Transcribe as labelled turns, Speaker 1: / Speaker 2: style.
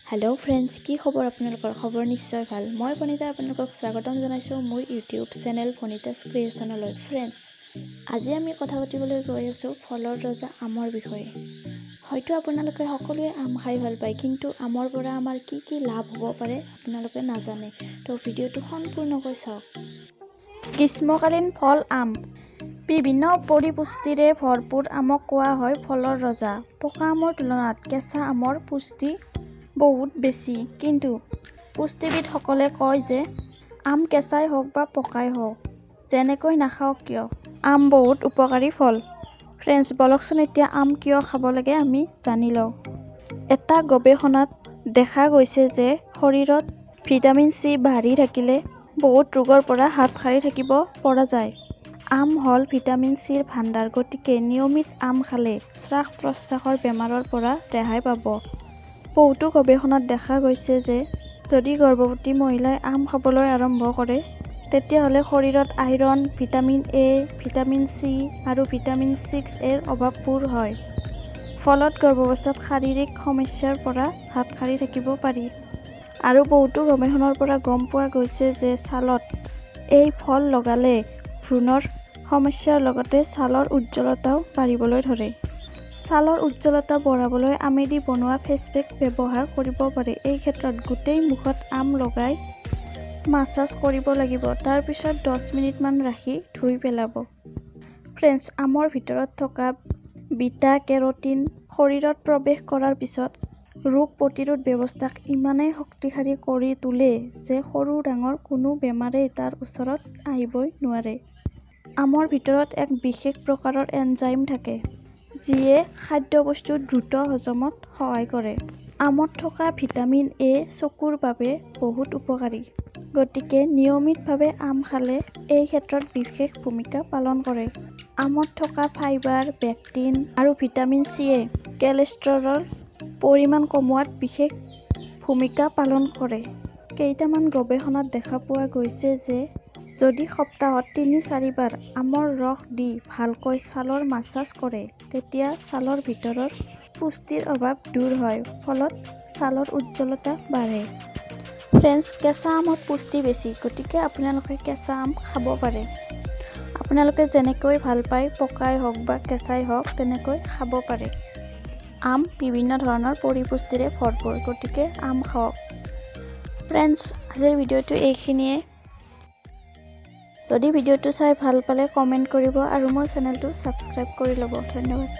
Speaker 1: Hello' friends, কি খবৰ আপোনালোকৰ? খবৰ নিশ্চয় ভাল। মই ভনিতা আপোনালোকক স্বাগতম জনাইছোঁ মোৰ ইউটিউব চেনেল ভনিতাছ ক্ৰিয়েশ্যনলৈ। ফ্ৰেণ্ডছ, আজি আমি কথা পাতিবলৈ গৈ আছোঁ ফলৰ ৰজা আমৰ বিষয়ে। হয়তো আপোনালোকে সকলোৱে আম খাই ভাল পায়, কিন্তু আমৰ পৰা আমাৰ কি কি লাভ হ'ব পাৰে আপোনালোকে নাজানে। তো ভিডিঅ'টো সম্পূৰ্ণকৈ চাওক। গ্ৰীষ্মকালীন ফল আম। বিভিন্ন পৰিপুষ্টিৰে ভৰপূৰ আমক কোৱা হয় ফলৰ ৰজা। পকা আমৰ তুলনাত কেঁচা আমৰ পুষ্টি বহুত বেছি। কিন্তু পুষ্টিবিদসকলে কয় যে আম কেঁচাই হওক বা পকাই হওক, যেনেকৈ নাখাওক কিয়, আম বহুত উপকাৰী ফল। ফ্ৰেণ্ডছ, বলকচোন এতিয়া আম কিয় খাব লাগে আমি জানি লওঁ। এটা গৱেষণাত দেখা গৈছে যে শৰীৰত ভিটামিন চি বাঢ়ি থাকিলে বহুত ৰোগৰ পৰা হাত সাৰি থাকিব পৰা যায়। আম হ'ল ভিটামিন চিৰ ভাণ্ডাৰ, গতিকে নিয়মিত আম খালে শ্বাস প্ৰশ্বাসৰ বেমাৰৰ পৰা ৰেহাই পাব। বহুতো গৱেষণাত দেখা গৈছে যে যদি গৰ্ভৱতী মহিলাই আম খাবলৈ আৰম্ভ কৰে, তেতিয়াহ'লে শৰীৰত iron, vitamin A, vitamin C আৰু ভিটামিন 6 এৰ অভাৱ পূৰ হয়। ফলত গৰ্ভাৱস্থাত শাৰীৰিক সমস্যাৰ পৰা হাত সাৰি থাকিব পাৰি। আৰু বহুতো গৱেষণাৰ পৰা গম পোৱা গৈছে যে ছালত এই ফল লগালে ভ্ৰণৰ সমস্যাৰ লগতে ছালৰ উজ্জ্বলতাও বাঢ়িবলৈ ধৰে। ছালৰ উজ্জ্বলতা বঢ়াবলৈ আমেদি বনোৱা ফেচপেক ব্যৱহাৰ কৰিব পাৰে। এই ক্ষেত্ৰত গোটেই মুখত আম লগাই মাছাজ কৰিব লাগিব। তাৰ পিছত 10 মিনিটমান ৰাখি ধুই পেলাব। ফ্ৰেণ্ডছ, আমৰ ভিতৰত থকা বিটা কেৰটিন শৰীৰত প্ৰৱেশ কৰাৰ পিছত ৰোগ প্ৰতিৰোধ ব্যৱস্থাক ইমানেই শক্তিশালী কৰি তোলে যে সৰু ডাঙৰ কোনো বেমাৰেই তাৰ ওচৰত আহিবই নোৱাৰে। আমৰ ভিতৰত এক বিশেষ প্ৰকাৰৰ এনজাইম থাকে, যিয়ে খাদ্যবস্তু দ্ৰুত হজমত সহায় কৰে। আমত থকা ভিটামিন এ চকুৰ বাবে বহুত উপকাৰী। গতিকে নিয়মিতভাৱে আম খালে এই ক্ষেত্ৰত বিশেষ ভূমিকা পালন কৰে। আমত থকা ফাইবাৰ, পেক্টিন আৰু ভিটামিন চিয়ে কলেষ্টেৰলৰ পৰিমাণ কমোৱাত বিশেষ ভূমিকা পালন কৰে। কেইটামান গৱেষণাত দেখা পোৱা গৈছে যে যদি সপ্তাহত 3-4বাৰ আমৰ ৰস দি ভালকৈ ছালৰ মাছাজ কৰে, তেতিয়া ছালৰ ভিতৰৰ পুষ্টিৰ অভাৱ দূৰ হয়, ফলত ছালৰ উজ্জ্বলতা বাঢ়ে। ফ্ৰেণ্ডছ, কেঁচা আমত পুষ্টি বেছি, গতিকে আপোনালোকে কেঁচা আম খাব পাৰে। আপোনালোকে যেনেকৈ ভাল পায়, পকাই হওক বা কেঁচাই হওক, তেনেকৈ খাব পাৰে। আম বিভিন্ন ধৰণৰ পৰিপুষ্টিৰে ভৰপূৰ, গতিকে আম খাওক। ফ্ৰেণ্ডছ, আজিৰ ভিডিঅ'টো এইখিনিয়ে। যদি ভিডিঅ'টো চাই ভাল পালে কমেণ্ট কৰিব আৰু মোৰ চেনেলটো ছাবস্ক্ৰাইব কৰি ল'ব। ধন্যবাদ।